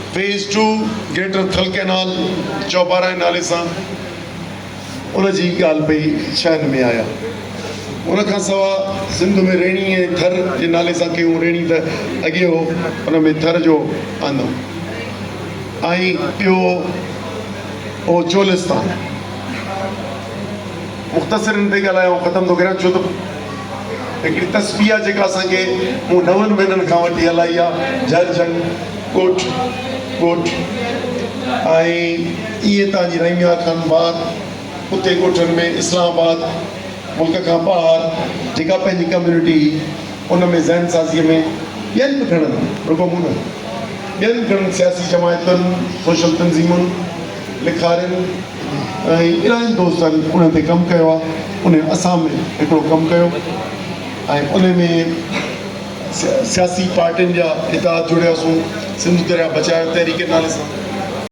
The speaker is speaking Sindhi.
Phase two greater Thal canal Chobara جي نالي سان ان جي ڳالهه پئي شهن ۾ آيا. ان کان سوا سنڌ ۾ ريڻي ۽ ٿر جي نالي سان ڪيون ريڻي ته اڳي هو ان ۾ ٿر جو آندو ۽ ٻيو هو چولستان. مختصر ان تي ڳالهايان ۽ ختم ٿو ڪريان ڇو ته هڪڙي تسبيح آ جيڪا اسان کي مون نون مهينن کان وٺي هلائي آ جهر جهنگ ڳوٺ ڳوٺ ۽ ائين تان جي رحيم يار خان بار اتي ڳوٺن ۾ اسلام آباد ملڪ کان ٻاهر جيڪا پنهنجي ڪميونٽي هئي ان ۾ ذهن سازي ۾ ٻين به گهڻن رڳو مون نه ٻين گهڻن سياسي جماعتن سوشل تنظيمن لکارين ۽ الاهين دوستن ان تي ڪم ڪيو آهي ان اسان به هڪڙو ڪم ڪيو ۽ ان ۾ سياسي پارٽين جا اتحاد جوڙياسون سنڌو دريا بچايو تحريڪ جي نالي سان.